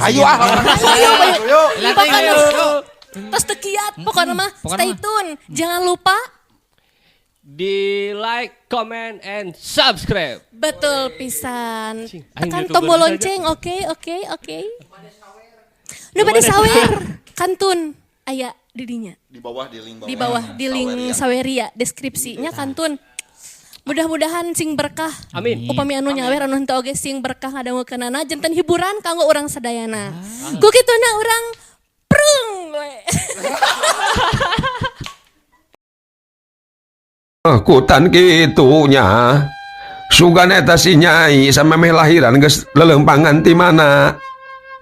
Ayo ah. Ayo, ayo. Ayo. Pokoknya tos teu kiat, pokoknya mah Pokoknya stay mah. tune. Jangan lupa Di like, comment, and subscribe. Betul pisan. Cing, aing Tekan YouTuber tombol saja. lonceng, oke, oke, oke. Nu bade sawer, kantun aya di dinya. Di bawah di link bawah. Di bawah di link Saweria deskripsinya kantun. Mudah-mudahan sing berkah. Amin. Upami anu nyawer anu henteu oge sing berkah ngadangukeunana janten hiburan kanggo urang sadayana. Ku kituna urang prung we. Kutan kitunya. Sugan eta si Nyai samemeh lahiran geus leuleumpangan ti mana.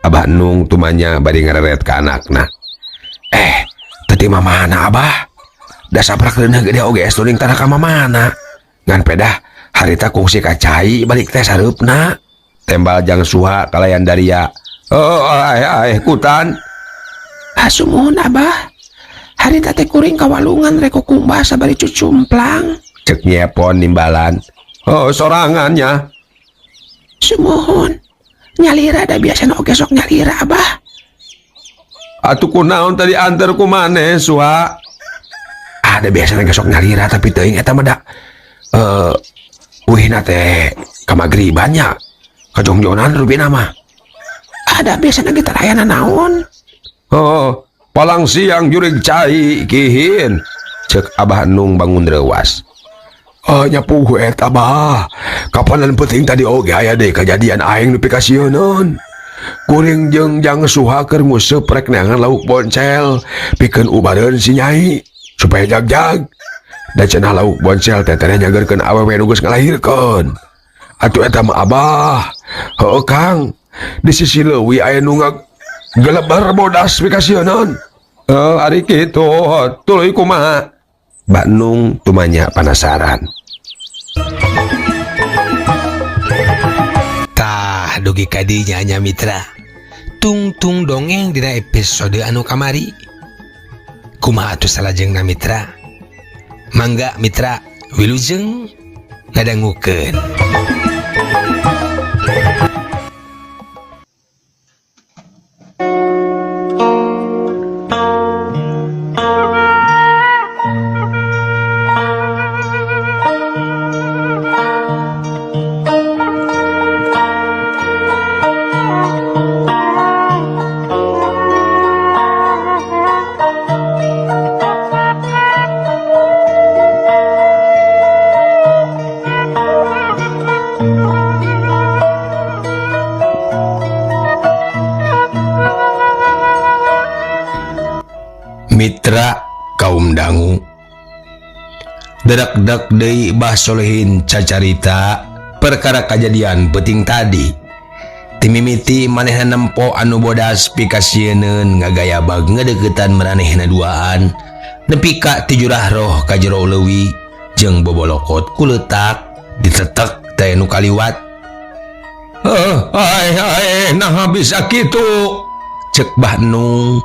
Abah Nung tumanya bari ngareret ka anakna. Tadi mamana Abah? Da saprak reuneuh gede oge es tuning tanah ka mamana. Ngan pedah harita kungsi ka cai balik teh sareupna. Tembal Jang Suha kalayan daria. Oh, ai ai kutan. Sumuhun Abah. Harita teh kuring kawalungan rek kukumbah sabari cucumplang. Cek nyepon nimbalan. Oh, sorangannya. Sumuhun. Nyalira da biasana oge sok nyalira Abah. Atuh kunaon tadi anter ku maneh Suha. Ada biasana ge sok nyalira tapi teuing eta mah da uihna teh ka magriban nya. Kajongjonan rupina mah. Ada biasana ge teu aya naon. Oh, palang siang jurig cai kihin. Cek Abah Nung bangun reuas. Oh, nyapuh eta Abah. Kapanan penting tadi oge aya deui kejadian aing nepi ka sieuneun. Kuring jeung Jang Suha keur nguseup rek neangan lauk boncel pikeun ubareun si Nyai supaya jag-jag. Da cenah lauk boncel teh teh nyageurkeun awewe nu geus ngalahirkeun. Atuh eta mah Abah. Heueuh Kang, di sisi leuwi aya nu ngageleber bodas pikasieuneun. Ari kitu, tuluy kumaha? Mbak Nung tumanya penasaran. Tah dugi ka dinya nya mitra. Tungtung dongeng dina episode anu kamari. Kumaha atuh salajengna mitra? Mangga mitra wilujeng ngadangukeun. Mitra kaum dangu dedak-dak deui Bah Solehin cacarita perkara kajadian peuting tadi. Timimiti manehna nempo anu bodas pikasieun ngagayabag ngedeuketan maranehna duaan nepi ka tijurah roh ka jero leuwi jeung bobolokot kuletak ditetek teh nu kaliwat. Ai ai naha bisa kitu cek Bah Nung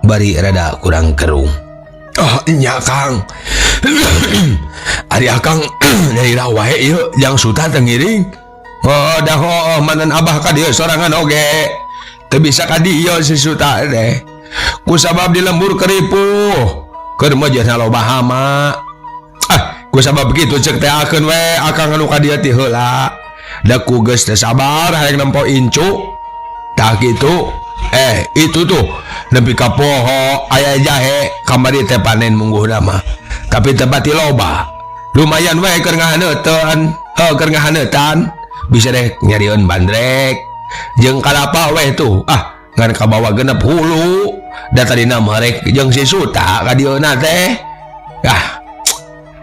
bari rada kurang kerung. Oh nya Kang. Ari Akang nyalira wae ieu Jang Suta teu ngiring. Oh dah oh manan Abah ka dieu sorangan oge. Teu bisa ka dieu si Suta teh. Ku sabab di lembur keripuh. Keur mah jeung loba hama. Ah, ku sabab kitu ceuk teh akeun we Akang anu ka dieu ti heula. Da ku geus teu sabar hayang nempo incu. Tah kitu. Itu tuh nepi ka poho aya jahe kamari teh panen mungguhna mah. Tapi tempat loba. Lumayan we keur ngahaneuteun, heuh keur ngahaneutan bisa deh nyarieun bandrek jeung kalapa we tuh. Ah, ngan kabawa genep hulu. Da tadina mah rek jeung si Suta ka dieuna teh. Ah,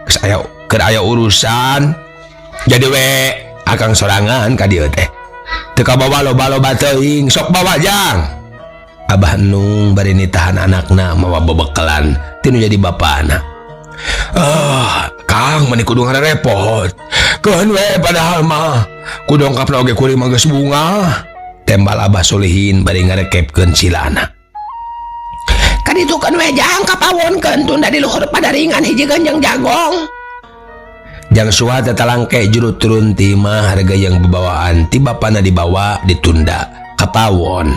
geus aya keur aya urusan. Jadi we Akang sorangan ka dieu teh. Teu kabawa loba-loba teuing, sok bawa Jang. Abah Nung bari nitahan anakna mawa bebekelan tinu jadi bapana. Kang meni kudu ngarepot. Keun we padahal mah kudu dongkapna oge kuring mah geus bunga. Tembal Abah Solehin bari ngarekepkeun silana. Kaditukeun we Jang kapawonkeun tunda di luhur padaringan hiji genjeng jagong. Jang Suha tetalangke juru turun ti mah harga yang bebawaan ti bapana dibawa ditunda kapawon.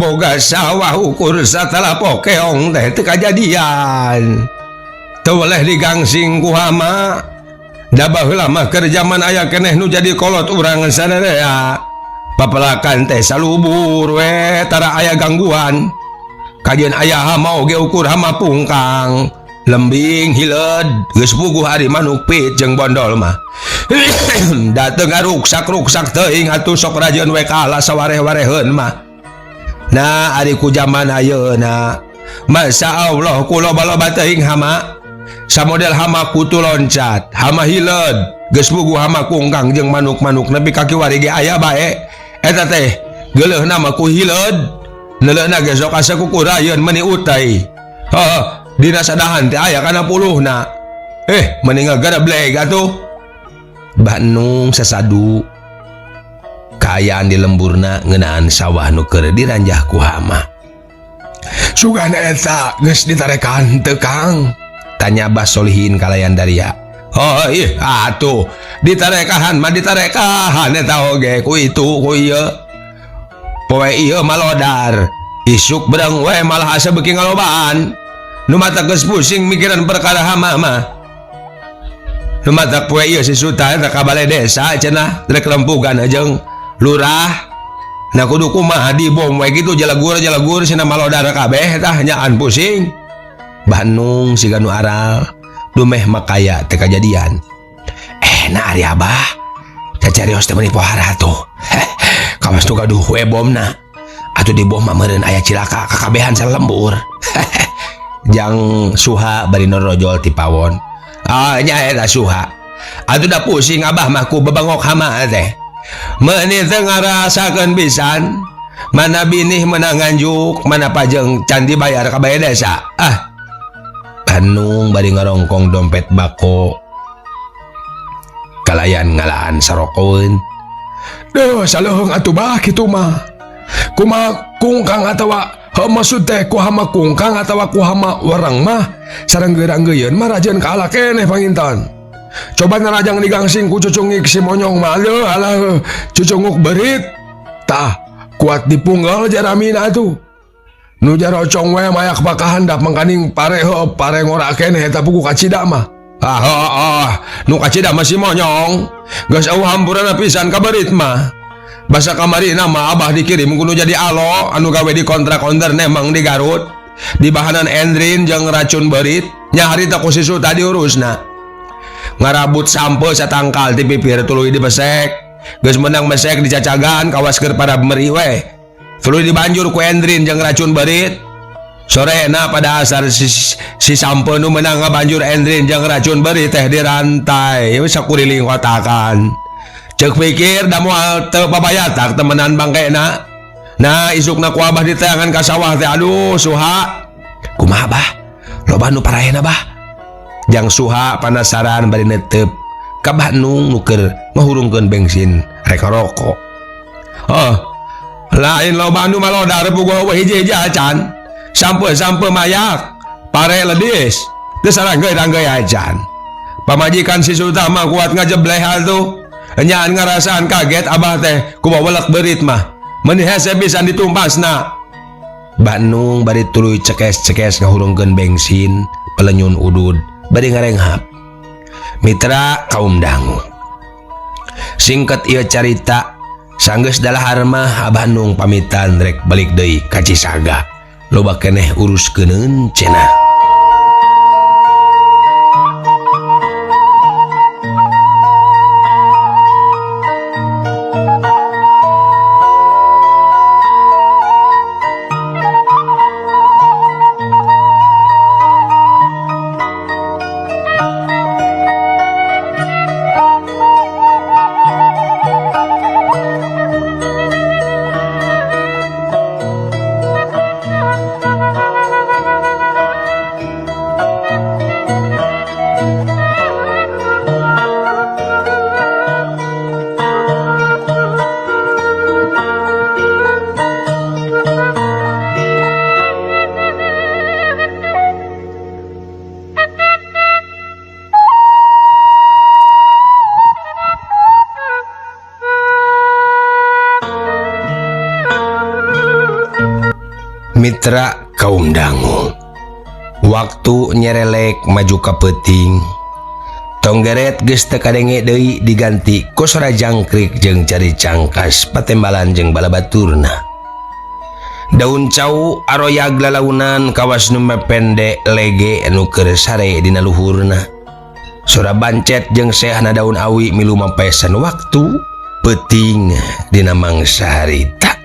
Boga sawah ukur satala pokeong teh teu kajadian. Teu weleh digangsing ku hama. Da baheula mah keur jaman aya keneh nu jadi kolot urang sadaya. Papelakan teh salubur we tara aya gangguan. Kajian aya hama oge ukur hama pungkang. Lembing hileud geus puguh ari manuk pit jeung bondol mah. Da teu ngaruksak-ruksak teuing atuh sok rajeun we kalah sawareh-wareheun mah. Nah ari ku jaman ayeuna Masya Allah ku loba-loba teuing hama. Samodel hama kutu loncat, hama hileud, geus puguh hama kungkang jeung manuk-manuk nepi ka kiwari ge aya bae. Eta teh geuleuhna mah ku hileud, neuleuhna ge sok asa kukurayeun meuni utai. Heuh, dina sadahan teh aya kana puluhna. Meni ngagerebleg atuh. Bandung sasadu kaayaan di lemburna ngeunaan sawah nu keur diranjah ku hama. Sugan eta geus ditarekan teu Kang? Tanya Bah Solihin kalayan Daria. Oh ih atuh ditarekahan mah ditarekahan eta oge ku itu ku ieu. Poe ieu malodar, isuk beurang we malah asa beuki ngalobaan. Nu mata geus pusing mikiran perkara hama mah. Nu mata poe ieu si Suta eta ka bale desa cenah rek rempugan jeung lurah. Nah kudu kumaha dibom we kitu jalagur-jalagur cenah malodar kabeh tah nyaan pusing. Bandung siga nu aral dumeh makaya teh kajadian. Nah ari abah cacarios teh meuni pohara tuh. Kawas nu gaduh we bomna. Atuh dibom mah meureun aya cilaka kakabehan salembur. Jang Suha bari norojol ti pawon. Ah nya eta Suha. Atuh da pusing abah mah ku bebangok hama teh. Meuni teu ngarasakeun pisan. Mana binih menang nganjuk, mana pajeng can dibayar ka bale desa. Ah Bandung bari ngarongkong dompet bako kalayan ngalaan sarokoeun. Duh saleuheung atuh bah kitu mah. Kumaha kungkang atawa heuh maksud teh ku hama kungkang atawa ku hama wereng mah sareng geurang-geuyeun mah rajeun kalah keneh panginten. Coba narajang digangsing ku cucungik si monyong mah leuh alah cucunguk berit. Tah kuat dipunggal jaramina atuh. Nu jarocong we mayak pakahandap mangkaning pare heuh pare ngora keneh eta pugu kacida mah. Ah ah nu kacida mah si monyong. Geus eueuh hampuranna pisan ka berit mah. Basa kamarina mah abah dikirim ku nu jadi alo anu gawe di kontrak ondern emang di Garut. Di bahanan endrin jeung racun berit nya harita ku si Suta diurusna. Ngarabut sampe satangkal ti pipir tuluy dibesek. Geus menang mesek dicacagan kawas keur pada meri we. Tuluy dibanjur ku endrin jeung racun berit. Sorena pada asar si sampe nu menang ngabanjur endrin jeung racun berit teh dirantai sakuriling kotakan. Ceuk pikir da moal teu pabayatak temenan bangkena. Nah isukna ku abah diteangan ka sawah teh aduh Suha. Kumaha bah? Loba nu parahena bah? Jang Suha panasaran bari netep ka Bandung nu keur ngahurungkeun bensin rek rokok. Oh, lain loba nu malodar puguh eueuh hiji-hiji acan. Sampe-sampe mayak, pare ledis, teu saranggeui-ranggeuy acan. Pamajikan si Suta mah kuat ngajebleh atuh. Enyaan ngarasaan kaget abah teh ku welek berit mah. Meuni hese pisan ditumpasna. Bandung bari tuluy cekes-cekes ngahurungkeun bensin, pelenyun udud, bari ngarenghap. Mitra kaum dangu. Singkat ieu carita, sanggeus dalahar mah Abah Nung pamitan rek balik deui ka Cisaga. Loba keneh uruskeun cenah. Mitra kaum dangu. Waktu nyerelek maju ka peuting. Tonggeret geus teu kadenge deui diganti ku sora jangkrik jeung cari cangkas patembalan jeung balabaturna. Daun cau aroyag lalaunan kawas nu mepende lege nu keur sare dina luhurna. Sora bancet jeung sehna daun awi milu mapesan waktu peuting dina mangsa harita.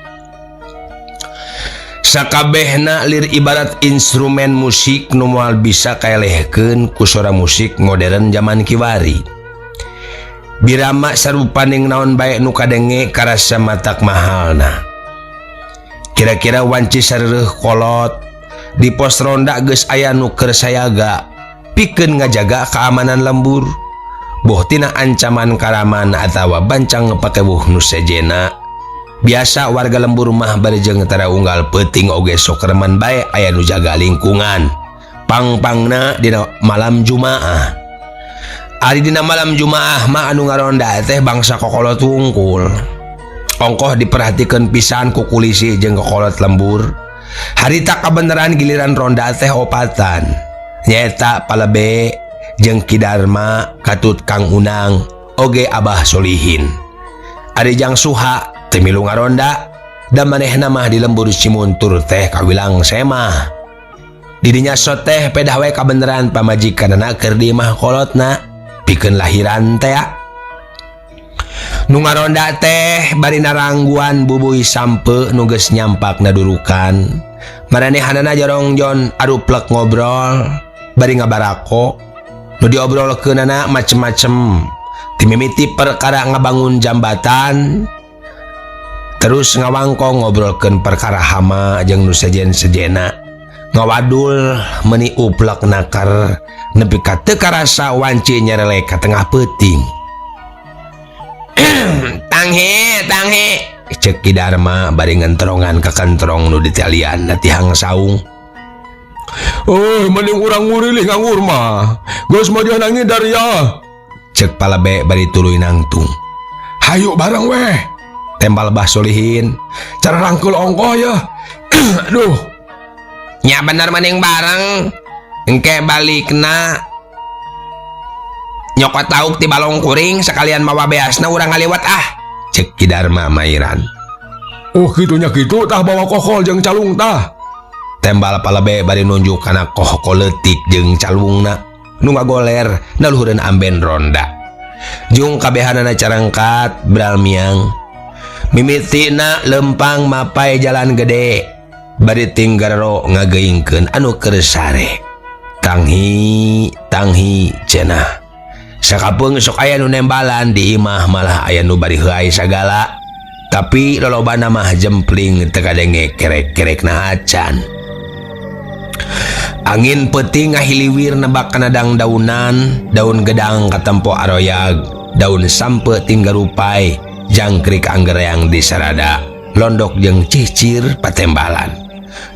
Sakabehna lir ibarat instrumen musik nu moal bisa kaelehkeun ku sora musik modern zaman kiwari. Birama sarupaning naon bae nu kadenge karasa matak mahalna. Kira-kira wanci sareureun kolot di pos ronda geus aya nu keur sayaga pikeun ngajaga keamanan lembur. Boh tina ancaman karaman atawa bancang ngepakewuh nu sejena. Biasa warga lembur mah bari jeung tara unggal peuting oge sok remen bae aya nu jaga lingkungan. Pang-pangna dina malam Jumaah. Ari dina malam Jumaah mah anu ngaronda teh bangsa kokolot wungkul. Ongkoh diperhatikeun pisan ku kulisi jeung kokolot lembur. Harita kabeneran giliran ronda teh opatan. Nyaeta Palebe jeung Ki Darma katut Kang Unang oge Abah Solihin. Ari Jang Suha teu milu ngaronda da manehna mah di lembur Cimuntur teh kawilang semah. Didinya sot teh pedah we kabeneran pamajikanana keur di imah kolotna pikeun lahiran teh. Nu ngaronda teh bari narangguan bubuy sampe nu geus nyampak nadurukan. Maranehanana jorongjon aruplek ngobrol bari ngabarako. Nu diobrolkeunana macem-macem. Timimiti perkara ngabangun jambatan, terus ngawangkong ngobrolkeun perkara hama jeung nu sejen-sejena. Ngawadul meuni uplek nakar nepi ka teu karasa wanci nyerelek ka tengah peuting. Tanghe, tanghe, cek Ki Darma bari ngentrongan ka kentrong nu ditalian na tihang saung. Oh, mending urang ngurilih nganggur mah. Geus mah nangidar ya. Cek Palebe bari tuluy nangtung. Hayu bareng weh. Tembal Bah Solihin. Cara rangkul ongkoh ya. Aduh. Nya bener mending bareng. Engke balikna nyokot lauk ti balong kuring sekalian mawa beasna urang ngaliwat ah. Cek Ki Darma mairan. Oh kitunya kitu tah bawa kokol jeung calung tah. Tembal Palebe bari nunjuk kana kohkol leutik jeung calungna nu ngagoler naluhureun amben ronda. Jung kabehanana carangkat bral miang. Mimitina lempang mapai jalan gede bari tinggarro ngageuingkeun anu keur sare. Tanghi tanghi cenah. Sakapeung sok aya nu nembalan di imah malah aya nu bari heuay sagala. Tapi lolobana mah jempling teu kadenge kerek-kerekna acan. Angin peuting ngahiliwir nebak kana dangdaunan, daun gedang katempo aroyag, daun sampe tinggarupai, jangkrik anggereang di sarada, londok jeung cicir patembalan.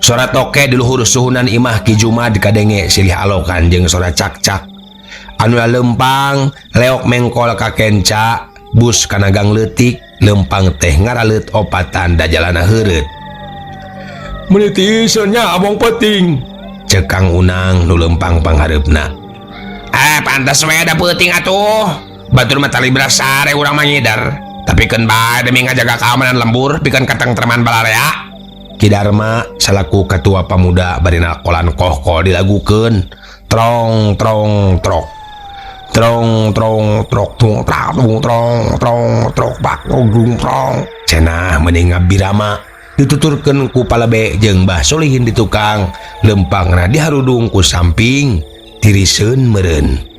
Sora toke di luhur suhunan imah Ki Jumad kadenge silih alokan jeung sora cak-cak. Anu lempang leok mengkol ka kenca, bus kana gang leutik, lempang teh ngaraleut opatan da jalana heureut. Meuni tiiseun nya abong peuting. Cek Kang Unang nu lempang panghareupna. Pantes we da peuting atuh. Batur mah talibra sare urang mah ngidar. Tapi keun bae demi ngajaga keamanan lembur pikeun katengtreman balarea. Ki Darma salaku ketua pamuda bari nalakolan kohkol dilagukeun. Trong trong trok. Trong trong trok tung trak tung trong trong trok bak tung trong. Cenah mending ngabirama dituturkeun ku Palebe jeung Bah Solihin di tukang lempangna diharudung ku samping tiriseun meureun.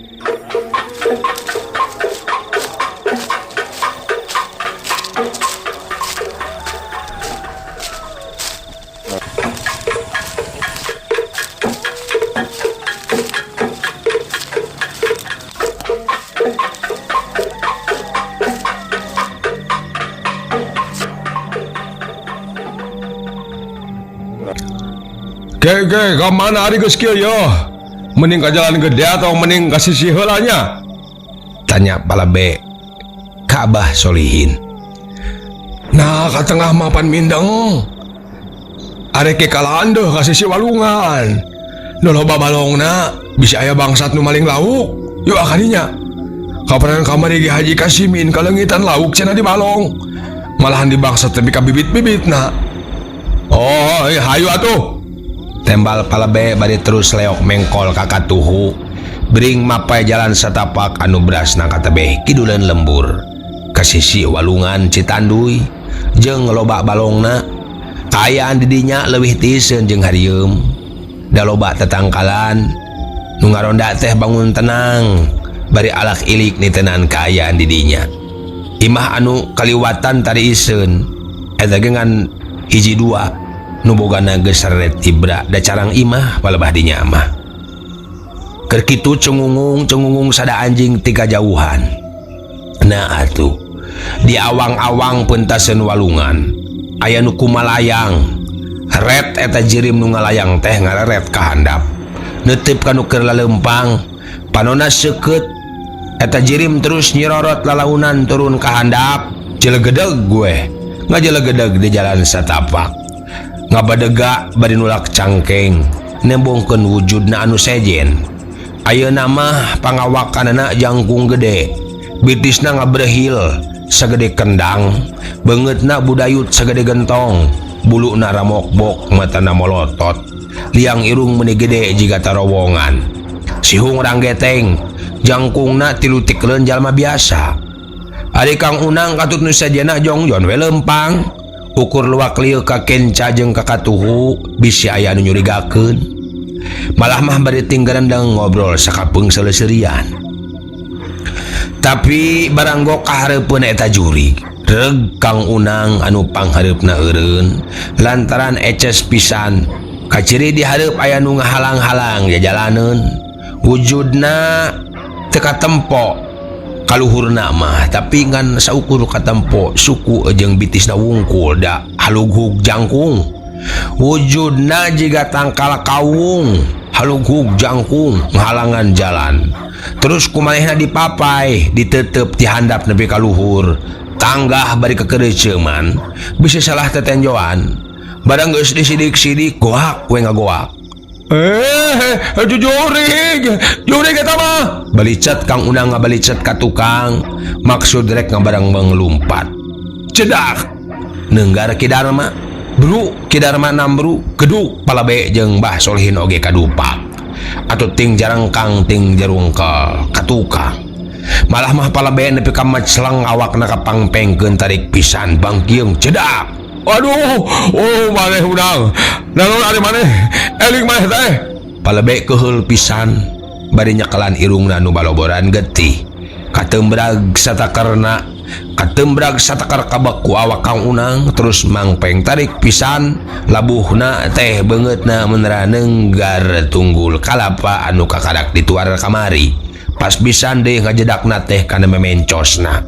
Ge, ka mana ari geus kieu ya? Mending ka jalan gede atau mending ka sisi heula nya? Tanya Palebe ka Abah Solihin. Nah, ka tengah mapan mindeng. Arek kalandeuh ka sisi walungan. Nu loba balongna bisa aya bangsat nu maling lauk. Yuk akadinya. Kapanan kamari ge Haji Kasimin kaleungitan lauk cenah di balong. Malahan di bangsat tepi ka bibit-bibitna. Oh, hayu atuh. Tembal palebe bari terus leok mengkol ka katuhu. Bring mapai jalan satapak anu berasna katebeh kiduleun lembur. Ka sisi walungan Citanduy jeung loba balongna. Kaayaan didinya leuwih tiiseun jeung harieum. Da loba tetangkalan. Nu ngaronda teh bangun tenang bari alak ilik nitenan kaayaan didinya. Imah anu kaliwatan tariiseun eta ge ngan hiji dua nu bogana geus seret ibra da carang imah palebah dinya mah. Keur kitu cengungung-cengungung sada anjing ti kajauhan. Nah atuh di awang-awang pentaseun walungan aya nu kumalayang. Ret eta jirim nu ngalayang teh ngareret ka handap. Neuteup ka nu keur laleumpang, panona seukeut. Eta jirim terus nyirorot lalaunan turun ka handap. Jelegedeg gue, ngajelegedeg di jalan satapak. Ngabadega bari nulak cangkeng, nembongkeun wujudna anu sejen. Ayeuna mah pangawakanana jangkung gede, bitisna ngabrehil sagede kendang, beungeutna budayut sagede gentong, buluna ramokbok, matana molotot, liang irung meuni gede jiga tarowongan. Sihung ranggeteng, jangkungna tilu tikleun jalma biasa. Ari Kang Unang katut nu sajena jongjon we lempang, ukur luak lieu ka kenca jeung ka katuhu bisi aya anu nyurigakeun. Malah mah bari tinggerendeng ngobrol sakapeung seleuserian. Tapi baranggok kahareupeun eta jurig, reg Kang Unang anu panghareupna eureun lantaran eces pisan. Kaciri di hareup aya nu ngahalang-halang jajalaneun. Wujudna teu katempo kaluhurna mah, tapi ngan saukur katempo suku jeung bitisna wungkul da halughug jangkung. Wujudna jiga tangkal kawung, halughug jangkung ngahalangan jalan. Terus kumanehna dipapai, ditetep ti handap nepi ka luhur. Tanggah bari kekereuceuman, bisa salah tetenjoan. Barang geus disidik-sidik, goak we ngagoak. Jurig, jurig eta mah. Balicet Kang Unang ngabalicet ka tukang, maksud rek ngabarang menglumpat. Cedak. Nenggar Ki Darma. Bru Ki Darma nambru, keduk palabe jeung Mbah Solihin oge kadupak. Atuh ting jarangkang ting jarungkel ka tukang. Malah mah palabe nepi ka macelang awakna kapangpengkeun tarik pisan bangkieung cedak. Aduh, oh maneh udang. Naon ari maneh? Eling maneh teh. Palebe keheul pisan bari nyekelan irungna nu baloboran getih. Katembrag satakerna, katembrag satakar kabak ku awak Kang Unang terus mangpeng tarik pisan labuhna teh beungeutna menera nenggar tunggul kalapa anu kakarak dituar kamari. Pas pisan deui ngajedakna teh kana memencosna.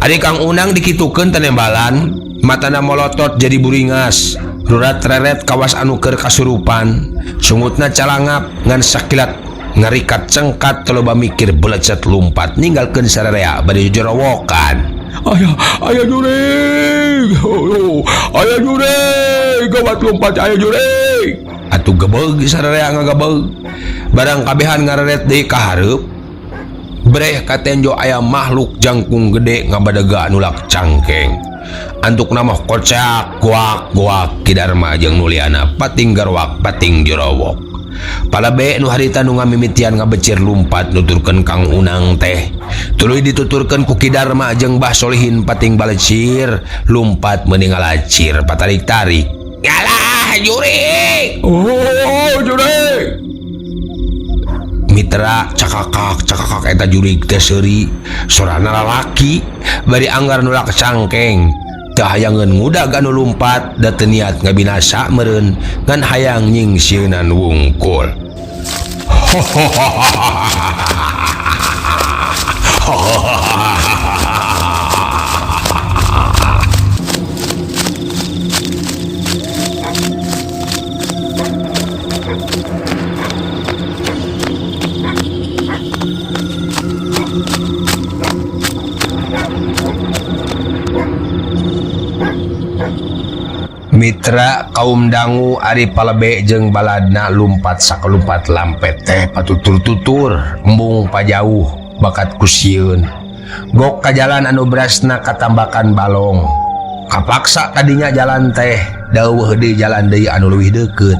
Ari Kang Unang dikitukeun tenembalan, matana molotot jadi buringas, rurat reret kawas anu keur kasurupan, sungutna calangap ngan sakilat ngarikat cengkat teu loba mikir belecet lumpat ninggalkeun sararea bari jorowokan. Aya, aya jurig. Oh, aya jurig, gawat lumpat aya jurig. Atuh gebeg sararea ngagebeg. Barang kabehan ngareret deui ka hareup. Breh katenjo aya makhluk jangkung gede ngabadega nulak cangkeng. Antukna mah kocak goak goak Ki Darma jeung Nuliana pating garwak pating jorowok. Palabe nu harita nu ngamimitian ngabecir lumpat nuturkeun Kang Unang teh. Tuluy dituturkeun ku Ki Darma jeung Mbah Solihin pating balecir lumpat meuni ngalacir patarik-tarik. Ngalah jurig. Oh, jurig. Mitra cakakak cakakak eta jurig teh seuri sorana lalaki bari anggar nulak cangkeng. Teu hayangeun ngudag anu lumpat da teu niat ngabinasa meureun ngan hayang nyingsieunan wungkul. Mitra kaum dangu ari palebe jeung baladna lumpat sakalumpat lampet teh patutur-tutur embung pajauh bakat ku sieun. Gok ka jalan anu berasna katambakan balong. Kapaksa tadinya jalan teh daueuh deui jalan deui anu leuwih deukeut.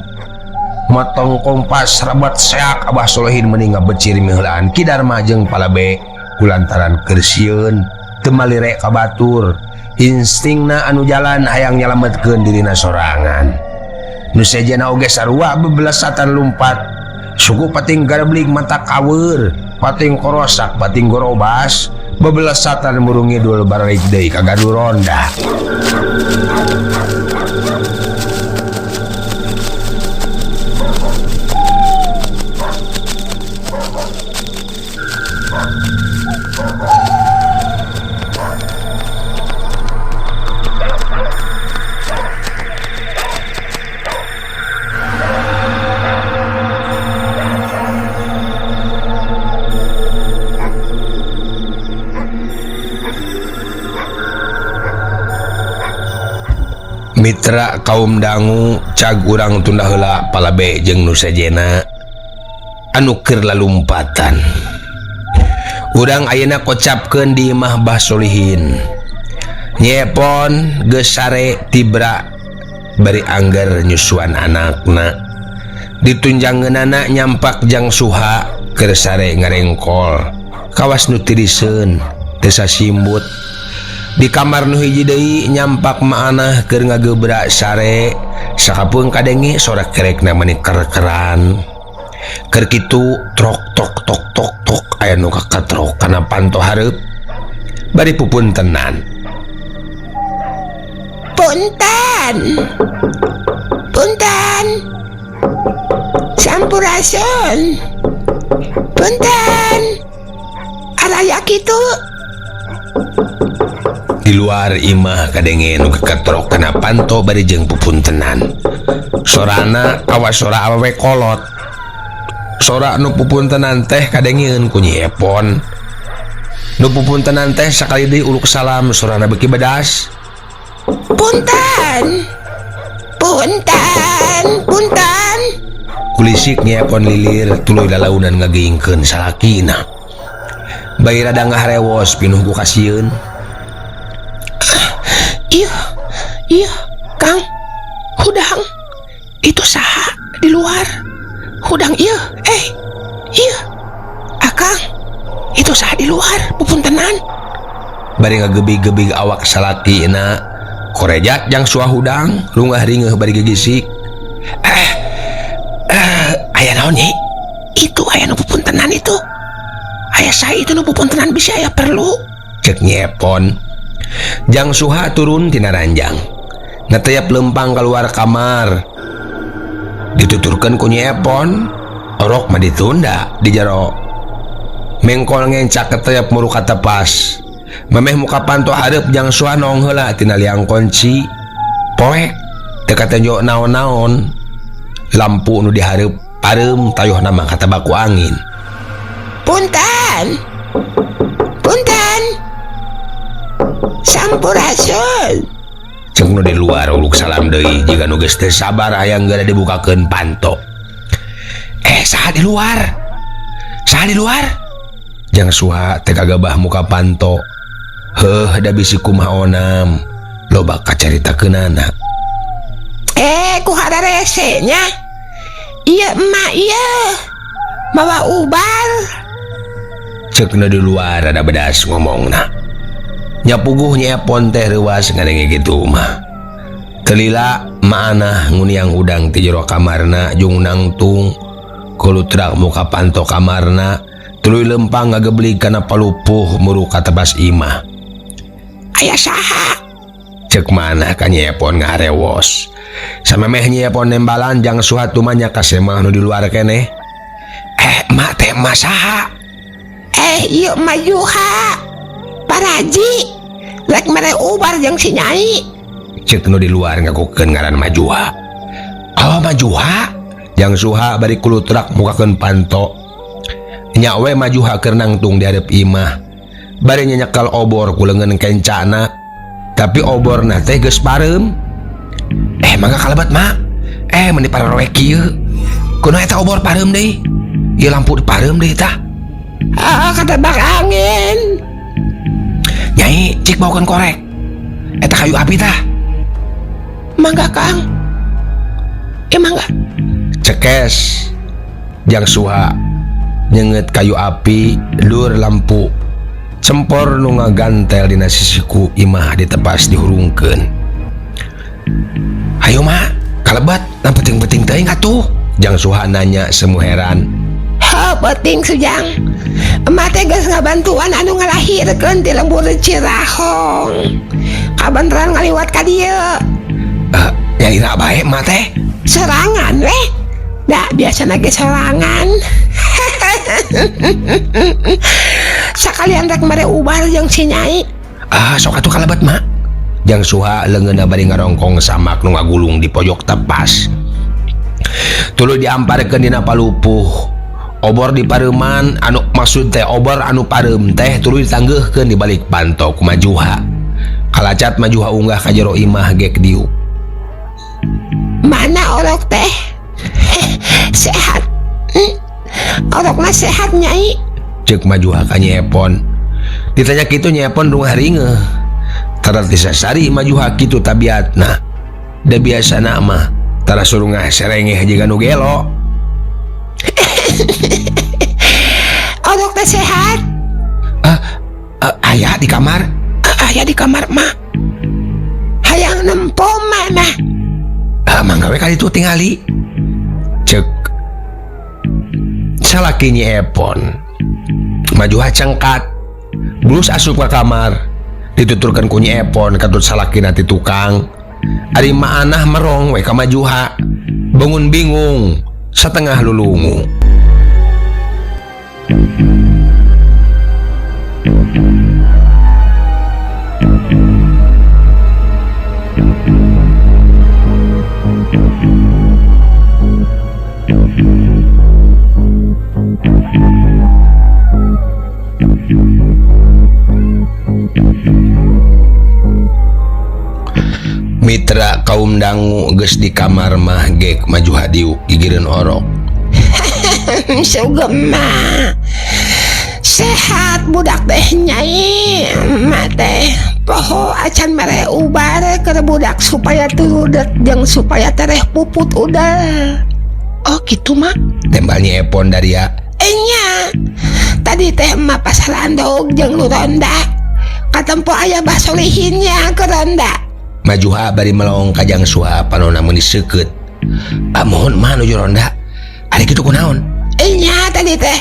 Motong kompas rabat seak Abah Solehin meni ngabecir miheulaan Ki Darma jeung palebe kulantaran keur sieun teu malire ka batur. Instingna anu jalan hayang nyalametkeun dirina sorangan. Nu sejenna oge sarua bebelesatan lumpat. Suku pating gareblig mata kaweur, pating korosak, pating gorobas, bebelesatan murung ngidul baralik deui ka gardu ronda. Mitra kaum dangu cag urang tunda heula palabe jeung nu sejena anu keur lalumpatan. Urang ayeuna kocapkeun di imah Bah Solihin. Nyepon geus sare tibra bari angger nyusuan anakna. Ditunjangeunana nyampak jang Suha keur sare ngarengkol. Kawas nu tiriseun teu sasimbut. Di kamar nu hiji deui nyampak maanah keur ngagebrak sare sakapeung kadenge sora kerekna meni ker-keran. Keur kitu trok tok tok tok tok aya nu kakatrok kana panto hareup bari pupuntenan. Punten. Punten. Sampurasun. Punten. Araya kitu. Di luar imah kadenge nu kakatrok kana panto bari jeung pupuntenan. Sorana kawas sora awewe kolot. Sora nu pupuntenan teh kadengeun ku Nyi Epon. Nu pupuntenan teh sakali deui uluk salam sorana beuki bedas. Punten. Punten, punten. Kulisik Nyi Epon lilir tuluy lalaunan ngageingkeun salakina. Bari rada ngaharewos pinuh ku kasieun. Iya, iya, Kang. Hudang. Itu saha di luar? Hudang iya, iya. Akang, itu saha di luar, pupuntenan. Bari ngagebig-gebig awak salakina. Korejat jang Suha hudang, rungah ringeuh bari gegisik. Aya naon nyi? Itu aya nu pupuntenan itu. Aya saha itu nu pupuntenan bisa aya perlu. Cek Nyi Epon. Jang Suha turun tina ranjang. Ngeteyap lempang keluar kamar. Dituturkeun ku Nyi Epon, orok mah ditunda di jero. Mengkol ngencak keteyap muru katepas. Memeh muka panto hareup Jang Suha nong heula tina liang kunci. Poek teu katenjo naon-naon. Lampu nu dihareup pareum tayohna mah katebak ku angin. Punten. Punten. Sampurasun. Cek nu di luar uluk salam deui jiga nu geus teu sabar hayang geura dibukakeun panto. Saha di luar? Saha di luar? Jang Suha teh kagabah muka panto. Heuh da bisi kumaha onam. Loba kacaritakeunana. Ku hararese nya. Ieu emak ieu. Mawa ubar. Cek nu di luar ada bedas ngomongna. Nyapuguh Nyi Epon teh reuas ngadenge kitu mah. Telila maanah nguniang hudang ti jero kamarna jeung nangtung kulutrak muka panto kamarna tuluy lempang ngageblig kana palupuh muru katebas imah. Aya saha? Cek manah ka Nyi Epon ngaharewos. Samemeh Nyi Epon nembalan Jang Suha tumanya ka semah nu di luar keneh. Mak teh emak saha? Ieu mah Juha. Paraji. Rek mere ubar jeung si Nyai. Cek nu di luar ngakukeun ngaran Majuha. Oh Majuha? Jang Suha bari kulutrak mukakeun panto. Nya we Majuha keur nangtung di hareup imah. Bari nyenyekal obor ku leungeun kencana. Tapi oborna teh geus pareum. Eh mangga kalebet mak. Eh meni pararowek kieu. Kunaon eta obor pareum deui? Ieu lampu dipareum deui tah. Ah, katebak angin. Nyai cik bawakeun korek. Eta kayu api tah. Mangga Kang. Eh mangga. Cekes Jang Suha nyenget kayu api dur lampu cempor nu ngagantel dina sisiku imah ditepas dihurungkeun. Hayu mak kalebet nah penting-penting teuing atuh. Jang Suha nanya semu heran. Ha, penting Sujang. Emak teh geus ngabantuan anu ngalahirkeun ti lembur Cirahong. Kabeneran ngaliwat ka dieu. Nyalira bae emak teh. Serangan weh. Da biasana ge sorangan. Sakalian rek mere ubar jeung si Nyai. Ah, sok atuh kalebet mak. Jang Suha leungeunna bari ngarongkong samak nu ngagulung di pojok tepas. Tuluy diamparkeun dina palupuh. Obor di pareuman anu maksud teh obor anu pareum teh tuluy ditanggeuhkeun di balik panto ku Majuha. Kalacat Majuha unggah ka jero imah gek diuk. Mana orok teh? Sehat. Orokna sehat Nyai. Ceuk Majuha ka Nyi Epon. Ditanya kitu Nyi Epon rungah ringeuh. Tara disasari Majuha kitu tabiatna. Da biasana mah tara surungah serengeh jiga nu gelo. Orok teh sehat. Aya di kamar. Aya di kamar mah. Hayang nempo mana? Mangga we kali itu tingali. Cek salaki Nyi Epon. Majuha cengkat. Bulus asup ka kamar. Dituturkeun ku Nyi Epon katut salakina ti tukang. Ari maanah merong we ka Majuha. Bangun bingung setengah lulungu. Mitra kaum dangu geus di kamar mah gek Majuha diuk gigireun orok. Sugema sehat budak teh Nyai. Emak teh poho acan mere ubar keur budak supaya turudet jeung supaya tereh puput udel. Oh gitu mak. Tembal Nyi Epon daria. Enya tadi teh emak pasalandog jeung nu ronda. Katempo aya Bah Solihinnya ke ronda. Majuha bari melong ka Jang Suha panonna meuni seukeut. Ah mohon mah nuju ronda. Ari kitu kunaon? Enya tadi teh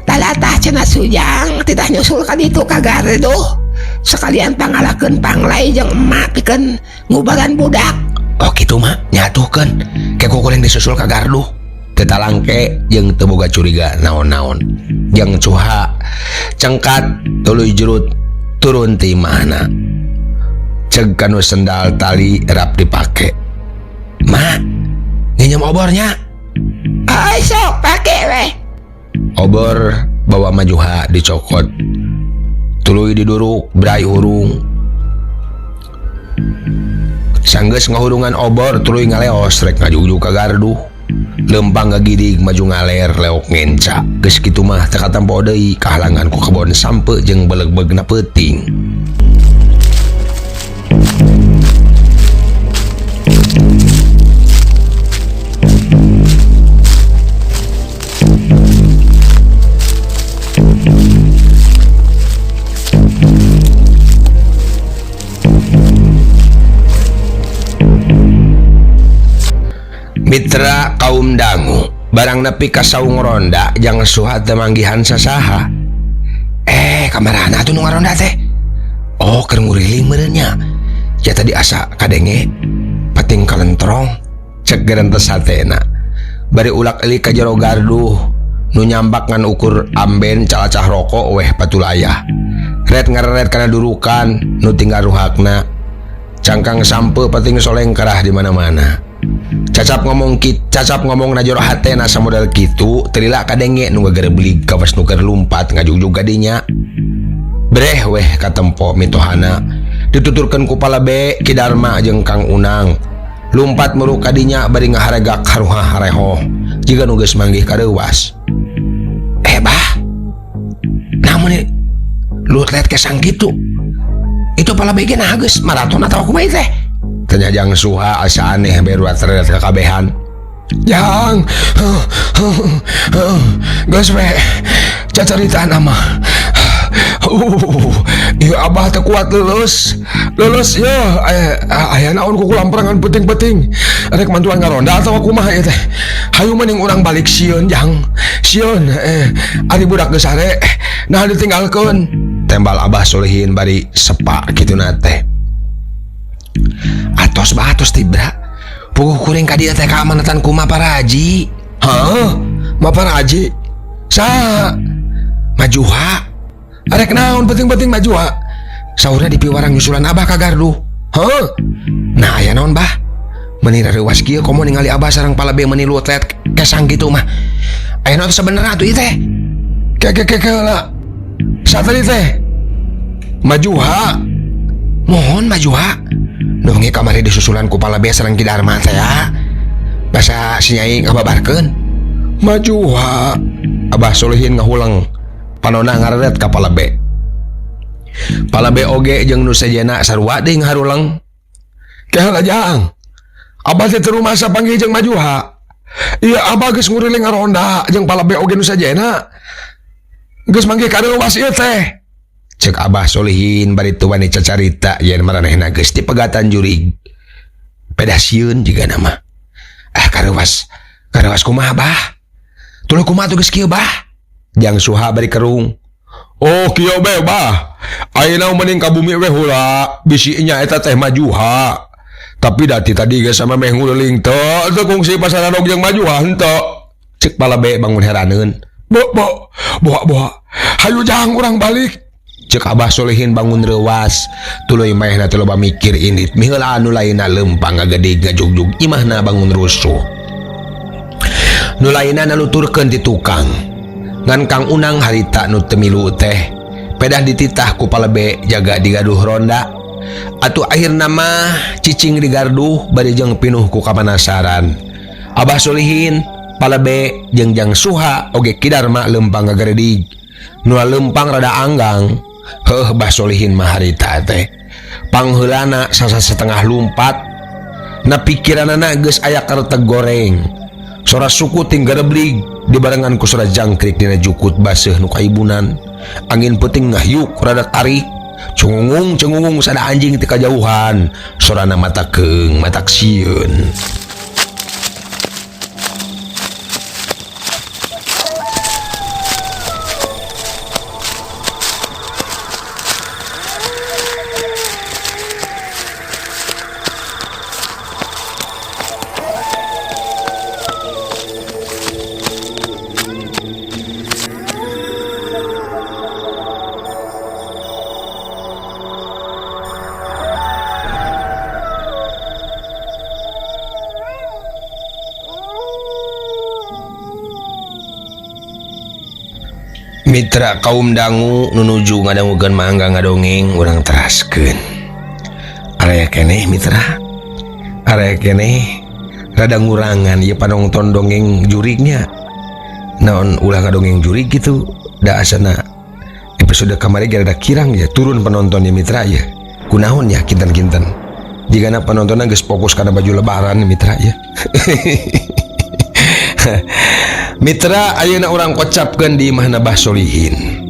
talatah cenah Sujang titah nyusul ka ditu ka garduh. Sekalian pangalakeun panglai jeung emak pikeun ngubaran budak. Oh kitu mah nyatuhkeun. Ke kukuring disusul ka garduh. Teu talangke jeung teu boga curiga naon-naon. Jang Suha cengkat tuluy jurut turun ti imahna. Ceg kanu sendal tali rap dipake. Mak, nginjem obornya. Ai sok pake weh. Obor bawa Majuha dicokot. Tuluy diduruk brai hurung. Sanggeus ngahurungan obor tuluy ngaleos rek ngajugjug ka garduh. Lempang ngagidig maju ngaler leok ngenca. Geus kitu mah teu katempo deui kahalangan ku kebon sampe jeung belegbegna peuting. Mitra kaum dangu barang nepi ka saung ronda Jang Suha teu manggihan sasaha. Kamarana atuh nu ngaronda teh? Oh keur nguriling meureun nya. Ya tadi asa kadenge pating kalentrong cek gerentes hatena. Bari ulak-elik ka jero garduh nu nyambak ngan ukur amben calacah rokok weh patulayah. Ret ngareret kana durukan nu tinggal ruhakna. Cangkang sampe pating soleng kerah di mana-mana. Cacap ngomong na jero hatena samodel kitu teu lila kadenge nu gagereblig kawas nu keur lumpat ngajugjug ka dinya. Breh weh katempo mitohana dituturkeun ku Palabe Ki Darma jeung Kang Unang. Lumpat muruk ka dinya bari ngaharegak haruhah harehoh jiga nu geus manggih kareuwas. Bah. Namun lutlet kesang kitu. Itu pala bege nah geus maraton atawa kumaha teh? Tanya Jang Suha asa aneh beruat teret kakabehan. Jang, geus we cacaritaan mah. Ieu abah teu kuat lulus. Lulus ye aya naon ku kulamperangan peuting-peuting. Rek mantuan ngaronda atawa kumaha ieu teh. Hayu mending urang balik sieun Jang. Sieun ari budak geus sare nah ditinggalkeun. Tembal Abah Solihin bari sepak kituna teh. Atos bah atos tibra. Puguh kuring ka dieu teh kaamanatan ku Maparaji. Hah? Maparaji? Saha? Majuha. Arek naon penting-penting Majuha? Saurna dipiwarang nyusulan Abah ka gardu. Hah? Nah aya naon bah? Meuni rareuwas kieu komo ningali Abah sareng palabe meuni lutlet kesang kitu mah. Aya naon sebenerna atuh ieu teh? Ke lah. Satari teh. Majuha. Mohon Majuha. Nu wengi kamari disusulan ku palabe sareng Ki Darma teh ya. Basa si Nyai ngababarkeun. Majuha. Abah Solihin ngahuleng. Panona ngareret ka palabe. Palabe oge jeung nu sejena sarua deui ngaharuleng. Keheula Jang. Abah teh teu rumasa panggih jeung Majuha. Ieu abah geus nguriling ngaronda jeung palabe oge nu sejena. Geus manggih kareuwas ieu teh. Cek Abah Solihin bari teu wani cacarita yen maranehna geus dipegatan jurig. Pedah sieun jigana mah. Ah kareuwas, kareuwas kumaha bah? Tuluy kumaha tuh geus kieu bah? Jang Suha bari kerung. Oh kieu be bah. Ayeuna mending ka bumi we heula, bisi nya eta teh Majuha. Tapi dati tadi geus sama meh nguliling teu teu kungsi pasaran og jeung Majuha henteu. Cek palabe bangun heraneun. Bo bo boa boa. Hayu jang urang balik. Cek Abah Solihin bangun reuwas. Tuluy maehna teh loba mikir indit miheula anu lainna leumpang ngagedig ngajugjug imahna bangun rusuh. Nu lainna naluturkeun ti tukang. Ngan Kang Unang harita nu teu milu teh pedah dititah ku palebe jaga digaduh ronda. Atuh akhirna mah cicing di garduh bari jeung pinuh ku kapanasaran. Abah Solihin, palebe jeung Jang Suha oge Ki Darma leumpang ngageredig. Nu leumpang rada anggang. Heuh Bah Solihin mah harita teh. Pangheulana sasa setengah lumpat. Na pikiranana geus aya kerteg goreng. Sora suku tinggareblig dibarengan ku sora jangkrik dina jukut baseuh nu kaibunan. Angin peuting ngahyuk rada tarik. Cengungung cengungung sada anjing ti kajauhan. Sorana mata keung matak sieun. Mitra kaum dangu nunuju ngadangukeun mangga ngadongeng urang teraskeun. Area keneh mitra. Area keneh rada ngurangan ieu panonton dongeng jurignya. Naon ulah ngadongeng jurig gitu da asana episode kamari ge rada kirang ya turun penontonnya mitra ya. Kunaon ya kinten-kinten. Jigana penontonna geus fokus kana baju lebaran mitra ya. Mitra ayeuna urang kocapkeun di imahna Bah Solihin.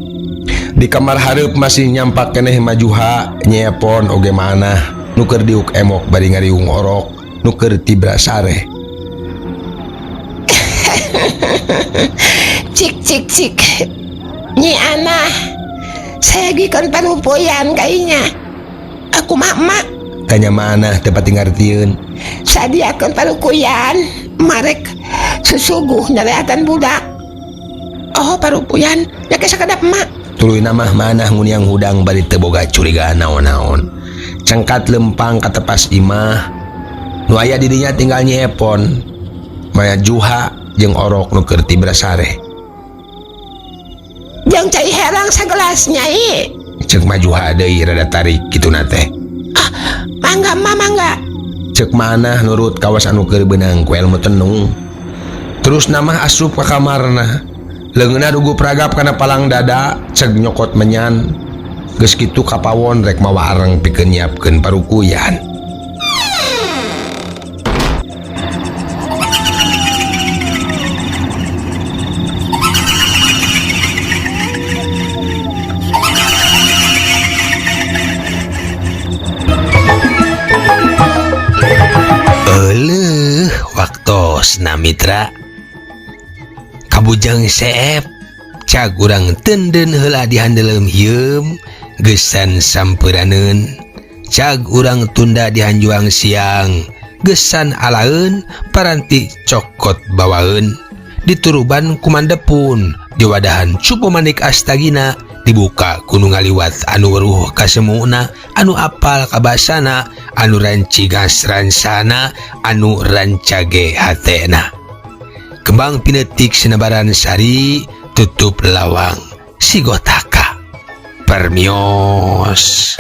Di kamar hareup masih nyampak keneh Majuha nyepon oge manah nu keur diuk emok bari ngariung orok nu keur tibra sare. Cik cik cik. Nyi Anah, saya gikeun parupuyan kainya. Aku mah emak. Tanya manah teu pati ngartieun. Sadiakeun parukuyan, marek susuguh nyareatan budak. Oh parupuyan, ya ke sakedap emak. Tuluy mah manah nguniang hudang bari teu boga curiga naon-naon. Cengkat lempang ka tepas imah. Nu aya di dinya tinggal nyepon. Maya Juha jeung orok nu keur tibra sare. Jeung cai herang sagelas nyai. Ceuk Majuha deui rada tarik kituna teh. Ah, mangga emak mangga. Cek manah nurut kawas anu keur beunang ku ilmu tenung. Terus namah asup ka kamarna. Leungeunna dugu pragap kana palang dada, ceg nyokot menyan. Geus kitu kapawon rek mawa areng pikeun nyiapkeun parukuyan. Euleuh waktosna mitra. Kabujang seep cag urang tenden heula di handeuleum hieum geusan sampeunaneun. Cag urang tunda di hanjuang siang geusan alaeun paranti cokot bawaeun. Dituruban kumandepun diwadahan cupu manik astagina dibuka ku nu ngaliwat anu weruh kasemuna anu apal kabasana anu rancigas ransana anu rancage hatena. Kembang pinetik sinebaran sari tutup lawang sigotaka permios.